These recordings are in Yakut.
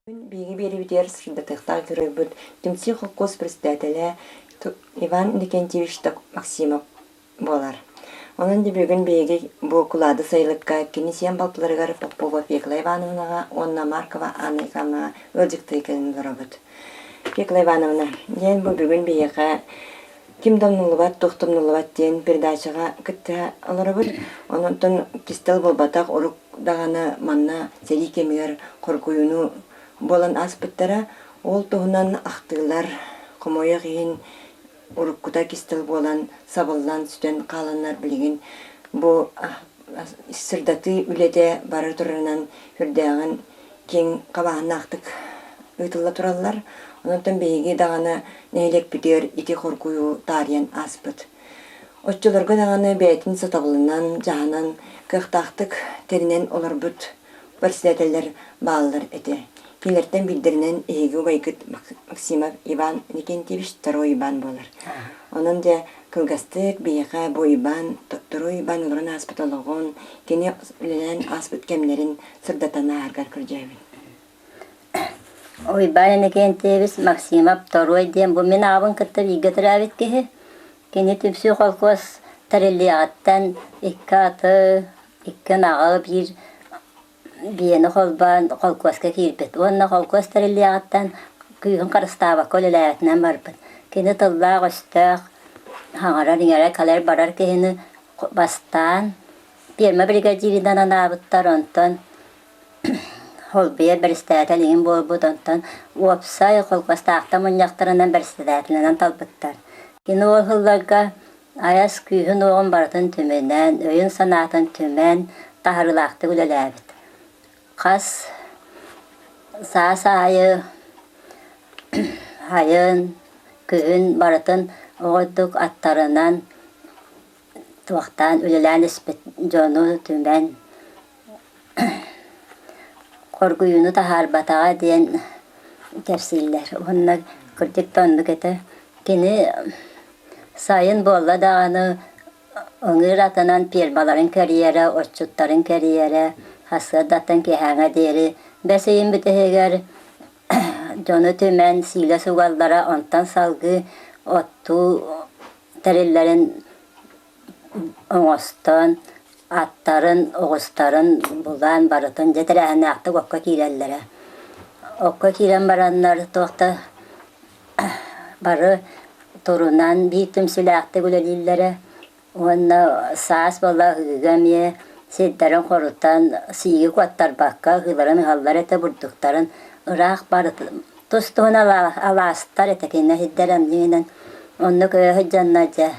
Биһиги биэриибитигэр сырдатыахтаах геройбут Түмсүү холкуос председателэ Иван Иннокентьевич Максимов буолар. Онон да бүгүн биһиги бу Кулаады сайылыкка кини сиэн балтыларыгар Попова Фекла Ивановнаҕа уонна Маркова Анна Ивановнаҕа ыалдьыттыы кэлэн олоробут. Фекла Ивановна, диэн бу бүгүн биһиэхэ Ким да умнуллубат, туох да умнуллубат диэн передачаҕа кытта олоробут. Онтон кистэл буолбатах, урук даҕаны манна сэрии кэмигэр хоргуйууну буолан ааспыттара. Ол туһунан ахтыылар, хомойуох иһин, уруккута кистэл буолан, сабыллан, сүтэн хааланнар билигин бу сырдатыы үлэтэ бара турарынан сүрдээҕин киэҥ хабааһыннаахтык ыытылла тураллар. Онтон биһиги даҕаны нэһилиэкпитигэр ити хоргуйуу таарыйан ааспыт. Оччолорго даҕаны бэйэтин сатабылынан, дьаһанан, кыахтаахтык тэринэн олорбут председателлэр бааллар этэ. Кинилэртэн биирдэринэн эһиги убайгыт Максимов Иван Никентьевич Второй Иван буолар. Онон дьэ кылгастык биһиэхэ бу Иван, Второй Иван олорон ааспыт олоҕун, кини үлэлээн ааспыт кэмнэрин сырдатан ааһаргар көрдьөөбүн. Уйбаан Иннокентьевич Максимов Торуой диэн бу мин аҕабын кытта бииргэ төрөөбүт киһи. Кини Түмсүү холкуос тэриллиэҕиттэн икки аты, икки ынаҕы, биир биэни холбоон холкуоска киирбит уонна холкуос тэриллиэҕиттэн күүһүн харыстаабакка үлэлээбитинэн барбыт. Кини тыллаах-өстөөх, саҥарар-иҥэрэр, кэлэр-барар киһини бастаан пиэрмэ бригадиринэн анаабыттар, онтон холбуйар бэрэссэдээтэл иҥин буолбут, онтон уопсай холкуостаахтар мунньахтарынан бэрэссэдээтэлинэн талбыттар. Кини ол сылларга айас күүһүн-уоҕун барытын түмүнэн, өйүн-санаатын түмэн, таһаарыылаахтык үлэлээбит. Хас саас аайы сайын, күһүн барытын оҕойдук аттарынан туохтаан үлэлээн испит дьону түмэн хоргуйууну таһаарбатаҕа диэн кэпсииллэр уонна кырдьык да оннук этэ. Кини сайын буолла даҕаны ыҥыыр атынан пиэрмаларын кэрийэрэ, отчуттарын кэрийэрэ, сарсыардаттан киэһээҥҥэ диэри бэс ыйын бүтэһигэр дьону түмэн сиилэс угаллара, онтон салгыы оттуу тэриллэрин оҥостон, аттарын, оҕустарын булан барытын дьэ тэрээһиннээхтик окко киирэллэрэ. Окко киирэн бараннар туох да бары турунан биир түмсүүлээхтик үлэлииллэрэ уонна саас буола ыһыыга эмиэ сирдэрин хорутан сииги куоттарбакка ыһыыларын ыһаллар этэ бурдуктарын ыраах барытын тус-туһунан алаастар этэ кинилэр сирдэрэ эмньигинэн онно көһө сылдьаннар дьэ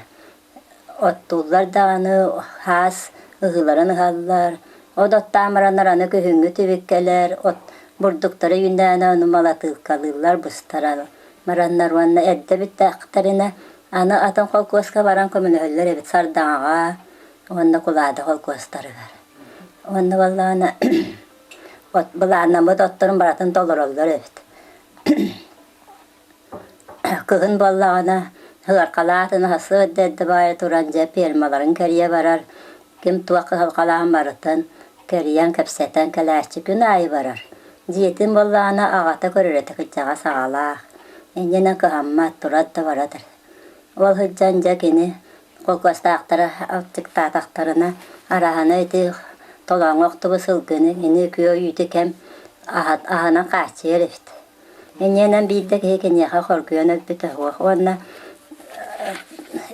оттууллар даҕаны хаас ыһыыларын ыһаллар от оттоон бараннар аны күһүҥҥү түбүккэлэр от бурдуктары үүннэҕинэ ону малатыылкалыыллар быстаран бараннар уонна эрдэ бүттэхтэринэ аны атын холкуоска баран көмөлөһөллөр эбит Сардаҥаҕа уонна Кулаада холкуостарыгар уонна буоллаҕына от былааннаммыт отторун барытын толороллор эбит Кыһын буоллаҕына ыархалаатын сарсыарда эрдэ баайа туран дьэ фермаларын кэрийэ барар, ким туох кыһалҕалаан барытын кэрийэн кэпсэтэн кэлээччи күн аайы барар. Дьиэтин буоллаҕына аҕата көрөр этэ кырдьаҕас аҕалаах, инньэнэн кыһаммат, турар да барар. Ол сылдьан дьэ кини холкуостаахтара аччыктаатахтарына араһаны ити толооҥҥо охтубут сылгыны кини күө үүтү кэм аһынан хааччыйар эбит. Инньэнэн биирдэ киһи киниэхэ хоргуйан өлбүтэ суох уонна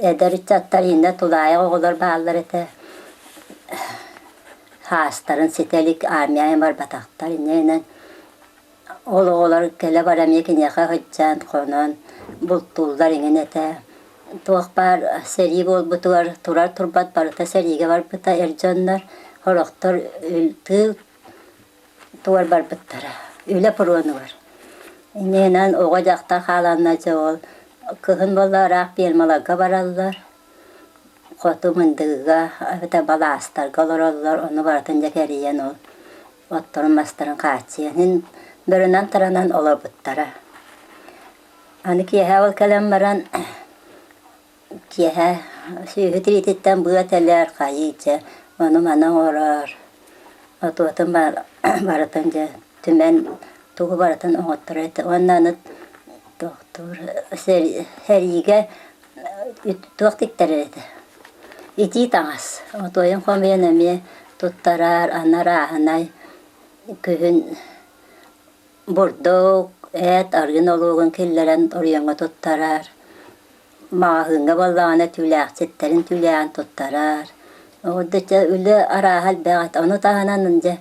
эдэр ыччаттар иннэ тулаайах оҕолор бааллар этэ саастарын ситэ илик армияҕа барбатахтар инньэнэн ол оҕолор кэлэ-бара эмиэ киниэхэ сылдьан хонон бултууллар иҥин этэ туох баар сэрии буолбутугар турар турбат барыта сэриигэ барбыта эр дьоннор сорохтор тыыл тугар барбыттара үлэ пуруонугар иннинэн оҕо-дьахтар хааланна дьэ ол кыһын буолла ыраах фермаларга бараллар хоту мындыыга эбэтэр балаастарга олороллор ону барытын дьэ кэрийэн ол отторун-мастарын хааччыйан иһин бөрөнөн-таранан олорбуттара аны киэһэ ол кэлэн баран Киэһэ сүөһү тириититтэн быа тэлэр, хайыы дьэ, ону-маны оҥорор, отуотун барытын дьэ түмэн. Тугу барытын оҥотторо этэ. Уонна аны туохтуур сэриигэ туох тиктэрэр этэ. Итии таҥас. Отуойун хомуйан эмиэ туттарар, аны арааһынай күһүн бурдук, эт, арыы нолуогун киллэрэн оройуоҥҥа туттарар. Маҕаһыыҥҥа буоллаҕына түүлээхситтэрин түүлээҕин туттарар. Ол да чэ үлэ арааһа элбэх этэ. Ону таһынан дьэ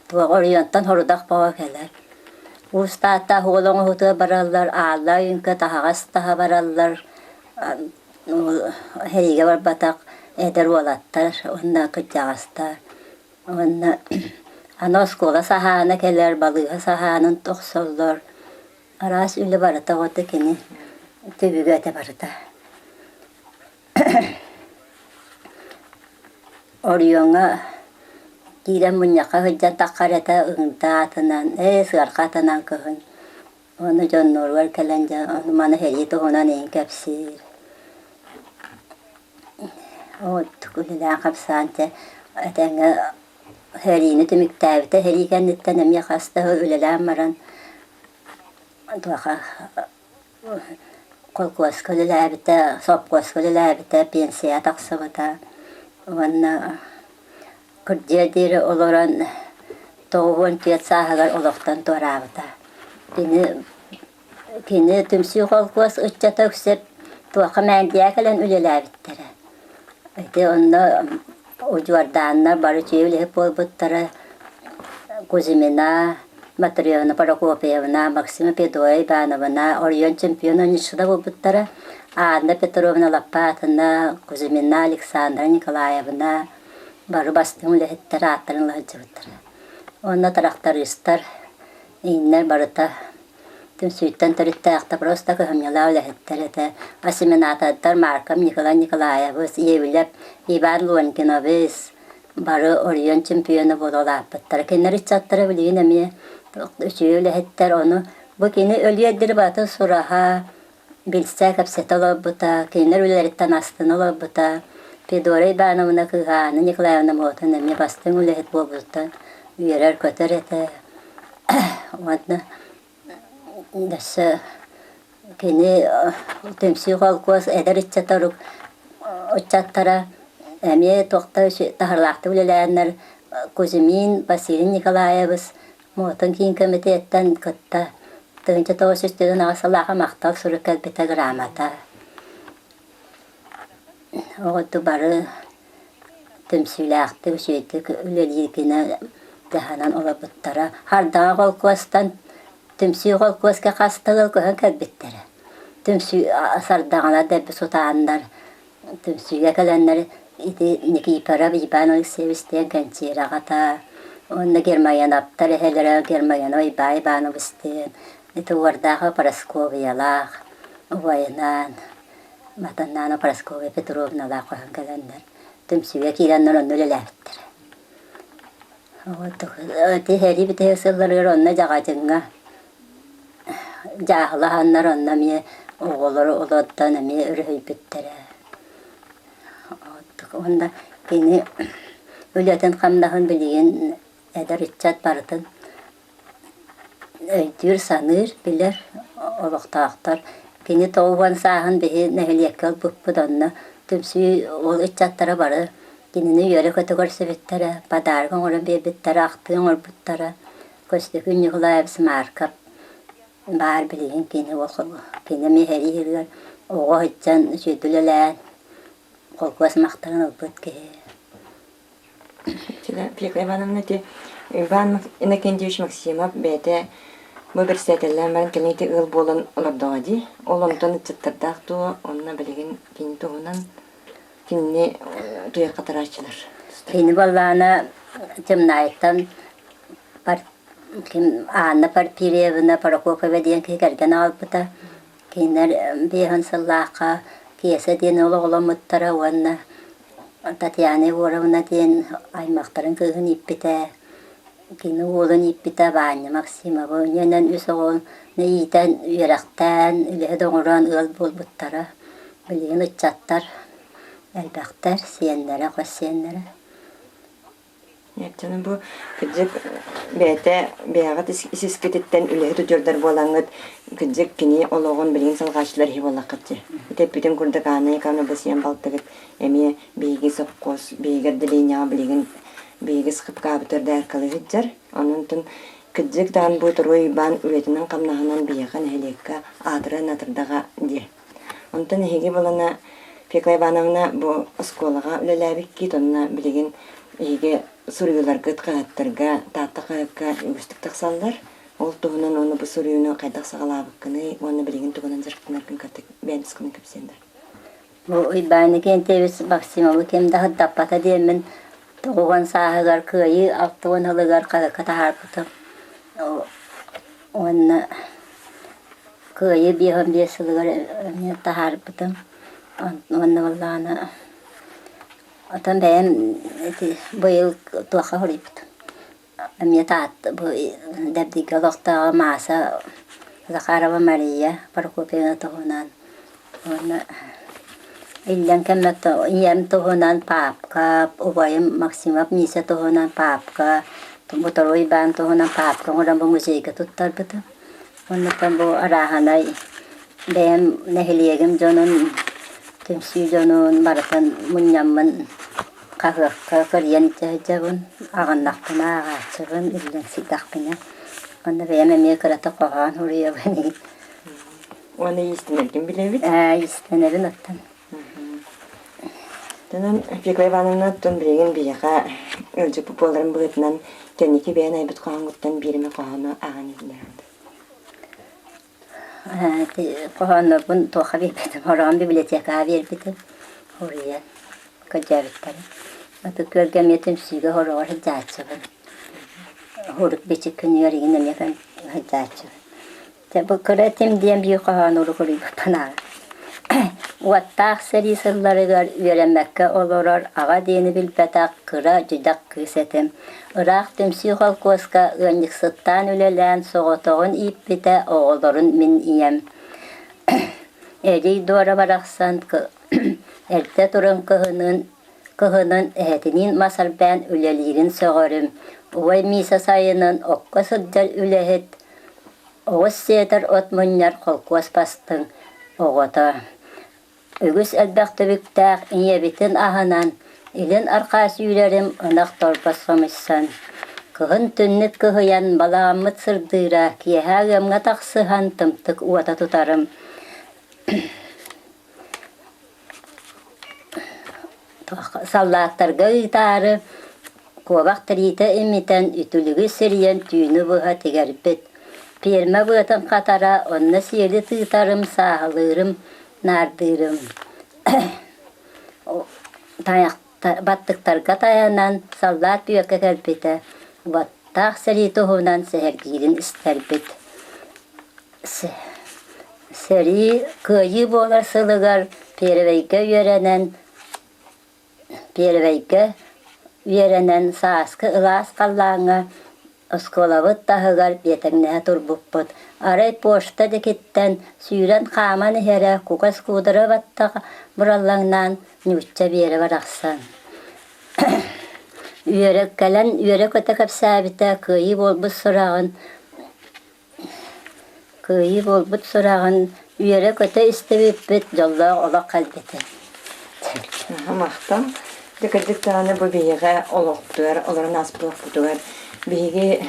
туох оройуонтан сорудах бөҕө кэлэр. Уус Таатта уол оҥоһуутугар бараллар, Ааллаах Үҥкэ таһаҕас таһа бараллар, сэриигэ барбатах эдэр уолаттар уонна кырдьаҕастар. Уонна аны оскуола саһаана кэлэр, балыыһа саһаанын охсоллор. Араас үлэ барыта оҕото кини түбүгэ этэ барыта. Оройуоҥҥа киирэн мунньахха сылдьан таххар этэ ыҥырда атынан, ээ сыарҕа атынан кыһын. Уонна дьонноругар кэлэн дьэ ону маны сэрии туһунан иһин кэпсиир. Вот үлэлээн-хамсаан дьэ этэҥҥэ сэриини түмүктээбитэ. Сэрии кэнниттэн эмиэ хас да сыл үлэлээн баран туоха холкуоска үлэлээбитэ, сопхуоска үлэлээбитэ, пенсияҕа тахсыбыта уонна кырдьыар диэри олорон 94 сааһыгар олохтон туораабыта. Кини кини Түмсүү холкуос ыччата үксэ туохха Мээндийэ кэлэн үлэлээбиттэрэ. Ити онно удьуордааннар бары үчүгэй үлэһит буолбуттара. Кузьмина, Матрена Прокопьевна, Максима Петровна Ивановна оройуон чемпиона ничего буолбуттара. Анна Петровна Лопатина, Кузьмина Александра Николаевна бары бастыҥ үлэһиттэр ааттарын ыла сылдьыбыттара. Уонна трактористар, ииннэр барыта түмсүүттэн төрүттээхтэр просто кыһамньылаах үлэһиттэр этэ. Осеменатордар Марков Николай Николаевич, Евлев Иван Лонгинович бары оройуон чемпиона буола улааппыттара. Кинилэр ыччаттара билигин эмиэ үчүгэй үлэһиттэр. Ону бу кини өлүөр диэри барытын сураһа, билсэ, кэпсэтэ олорбута, кинилэр үлэлэриттэн астына олорбута. Федора Ивановна кыыһа Анна Николаевна Моотун эмиэ бастыҥ үлэһит буолбутуттан үөрэр-көтөр этэ. Уонна өссө кини Түмсүү холкуос эдэр ыччата ыччаттара эмиэ туохта таһырлаахтык үлэлээннэр Кузьмин Василий Николаевич Муотун киин кэмитиэттэн кытта 1948 сыллааҕы махтал сурук кэлбитэ грамота. Оҕоту бары түмсүүлээхтик, үчүгэйдик үлэлиир гына дьаһанан олорбуттара. Хардаҕа холкуостан Түмсүү холкуоска хас да ыал көһөн кэлбиттэрэ. Түмсүү сардаҥалар дэлби сутааннар, түмсүүгэ кэлэннэр ити Никифоров Иван Алексеевич диэн кэнчиэр аҕата, уонна Гермаяновтар эһэлэрэ Гермаянов Иван Иванович диэн ити уордаах Парасковьялаах убайынаан Матаннаана Парасковья Петровналаах көһөн кэлэннэр түмсүүгэ киирэннэр онно үлэлээбиттэрэ. Ити бүтэһик сылларыгар онно Дьаҕадьыҥҥа дьааһылаһаннар онно эмиэ оҕолору олордон эмиэ өрүһүйбүттэрэ. Уонна кини үлэтин-хамнаһын билигин эдэр ыччат барытын өйдүүр-саныыр, билэр олохтоохтор. Кини 90 сааһын биһи нэһилиэккэ ылбыппыт онно түмсүү ол ыччаттара бары кинини үөрэ-көтө көрсүбүттэрэ, подарок оҥорон биэрбиттэрэ, ахтыы оҥорбуттара. Көстөкүүн Ньукулаевич Марков баар билигин кини ол кини эмиэ сэрии оҕо сылдьан үчүгэйдик үлэлээн холкуос махтанан ылбыт киһи. Фекла Ивановна ити Иван Иннокентьевич Максимов бэйэтэ бу бэрэссэдээтэллээн баран кэлин ити ыал буолан олордоҕо дии. Ол онтон ыччаттардаах дуо? Онно билигин кини туһунан кинини туйах хатарааччылар. Кини буоллаҕына Темнайттан ким Анна Порфирьевна Прокопьева диэн киһи кэргэн аҕалбыта. Кинилэр биэһин сыллаахха Киэсэ диэн уол оҕоломмуттара уонна Татьяна Егоровна диэн аймахтарын кыыһын ииппитэ, кини уолун ииппитэ Ваня Максимовы инньэнэн үс оҕону иитэн, үөрэхтээн, үлэһит оҥорон ыал буолбуттара. Билигин ыччаттар элбэхтэр, сиэннэрэ, хос сиэннэрэ. Эптэн бу кырдьык бэйэтэ бэйэҕит исискититтэн үлэһит удьуордар буолаҥҥыт кырдьык кини олоҕун билигин салҕааччылар иһи буоллаххыт дии. Ити эппитин курдук Анна Яковлевна Бассейн балтыгыт эмиэ биһиги сопхуос биһиги отделениеҕа билигин биһиги схпкаабытыгар дааркалыы сылдьар. Онон кырдьык даҕаны бу Торуой Уйбаан үлэтинэн-хамнаһынан биһиэхэ нэһилиэккэ аатыран атырдаҕа дии. Онтон эһиги булана Фекла Ивановна бу оскуолаҕа үлэлээбиккит, онно билигин эһиги суруйууларгыт хаһыаттарга, Таатта хаһыакка үгүстүк тахсаллар. Ол туһунан уонна бу суруйууну хайдах саҕалаабыккыный уонна билигин тугунан дьарыктанаргын кытта бэйэҥ тускунан кэпсиэн да. Бу Уйбаан Никентьевич Максимовы ким да сырдаппата диэммин 90 сааһыгар Кыайыы 60 сылыгар хаһыакка таһаарбытым. Уонна Кыайыы 55 сылыгар эмиэ таһаарбытым. Уонна буоллаҕына отон бэйэм ити быйыл туохха суруйбутум. Эмиэ Таатта бу Дэбдигэ олохтооҕо Мааса Захарова Мария Прокопьевна туһунан уонна иллэҥ кэммэр ийэм туһунан паапка, убайым Максимов Миисэ туһунан паапка, Буторуй Иван туһунан паапка оҥорон бу музейга туттарбытым. Оннуктан бу арааһынай бэйэм нэһилиэгим дьонун, түмсүү дьонун барытын мунньаммын хаһыакка кэрийэн сылдьабын, аҕыннахпына ааҕааччыбын, иллэҥсийдэхпинэ. Онно бэйэм эмиэ кыратык хоһоон суруйабын. Уонна иистэнэргин билэбит. Ээ, иистэнэбин оттон. Онон Фекла Ивановна оттон билигин биһиэхэ ыалдьыппыт буоларын быһыытынан кэнники бэйэн айбыт хоһооҥҥуттан биир эмэ хоһоону ааҕан иһитиннэрэҕин Хоһооннорбун туохха биэрбитим, хороон библиотекаҕа биэрбитим, суруйан көрдөөбүттэрим. Ытык Күөлгэ эмиэ түмсүүгэ хороҕор сылдьааччыбын. Урук бичик күнүгэр игин эмиэ сылдьааччыбын. Дьэ, бу кыра этим диэн биир хоһоон уруһуйбуппун ааҕар. Уоттаах сэрии сылларыгар үөрэммэккэ олорор аҕа диэни билбэтэх кыра дьүдэх кыыс этим. Ыраах түмсүү холкуоска ыанньыксыттаан үлэлээн соҕотоҕун ииппитэ оҕолорун мин ийэм. Эдий Дора барахсан эрдэ туран кыһынын Кыһынын эһэтиниин мас эрбээн үлэлиирин сөҕөрүм. Убай Миисэ сайынын окко сылдьар үлэһит, оҕус сиэтэр от мунньар холкуос бастыҥ оҕото. Үгүс элбэх түбүктээх ийэбитин аһынан, илин арҕаа сүүрэрим ынах торбос хомуйсан. Кыһын түннүк кыһыйан балаҕаммыт сырдыыра, киэһэ ыамҥа тахсыһан тымтык уота тутарым. Саллааттарга ыытаары куобах тириитэ имитэн, үтүлүгү сирийэн түүнү быһа тигэрбит. Пиэрмэ быатын хатара, онно сиэли тыытарым, сааһылыырым, наардыырым. Баттыктарга тайанан саллаат Бүөккэ кэлбитэ, уоттаах сэрии туһунан сэһэргиирин истэрбит. Сэрии Кыайыы буолар сылыгар Первэйгэ үөрэнэн Первэйгэ үөрэнэн сааскы ылаас халлааҥҥа оскуолабыт таһыгар биэтэҥнэһэ турбуппут. Арай почта диэкиттэн сүүрэн-хааман иһэрэ кугас куудара баттах бураллаҥнаан ньуучча Биэрэ барахсан. Үөрэ кэлэн үөрэ-көтө кэпсээбитэ кыайыы буолбут сураҕын Кыайыы буолбут сураҕын үөрэ-көтө истибиппит, дьоллоох олох кэлбитэ. Махтал. Дьэ кырдьык даҕаны бу биһиэхэ олохпутугар, олорон ааспыт олохпутугар биһиги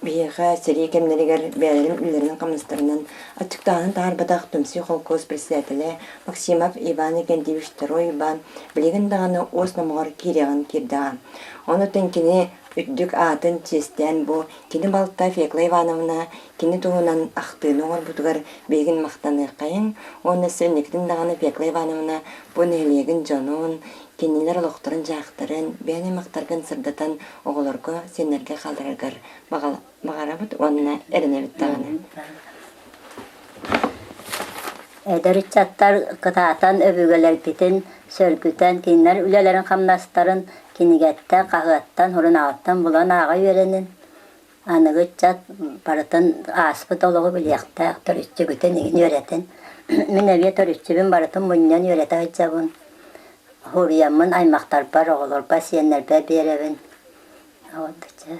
биһиэхэ сэрии кэмнэригэр бэйэлэрин үлэлэринэн-хамнастарынан аччыктааһын таһаарбатах Түмсүү холкуос председателэ Максимов Иван Викентьевич Второй Иван билигин даҕаны уос номоҕор киириэҕин киирдэҕэ. Ону кини үрдүк аатын чиэстээн бу Кини балта Фекла Ивановна кини туһунан ахтыыны оҥорбутугар билигин махтаныаххайыҥ уонна өссө инникитин даҕаны Фекла Ивановна бу нэһилиэгин дьонун, кинилэр олохторун-дьаһахтарын, бэйэн аймахтаргын сырдатан оҕолорго, сиэннэргэ хааллараргар баҕарабыт уонна эрэнэбит даҕаны. Эдэр ыччаттар кытаатан өбүгэлэргитин сөргүтэн, кинилэр үлэлэрин-хамнастарын кинигэттэн, хаһыаттан, сурунаалтан булан ааҕа үөрэнин. Аныгы ыччат барытын ааспыт олоҕу билиэхтээх, төрүччүгүтүн игин үөрэтин. Мин эмиэ төрүччүбүн барытын мунньан үөрэтэ сылдьабын. Суруйаммын аймахтарбар, оҕолорбор, сиэннэрбэр биэрэбин. Ол да чэ.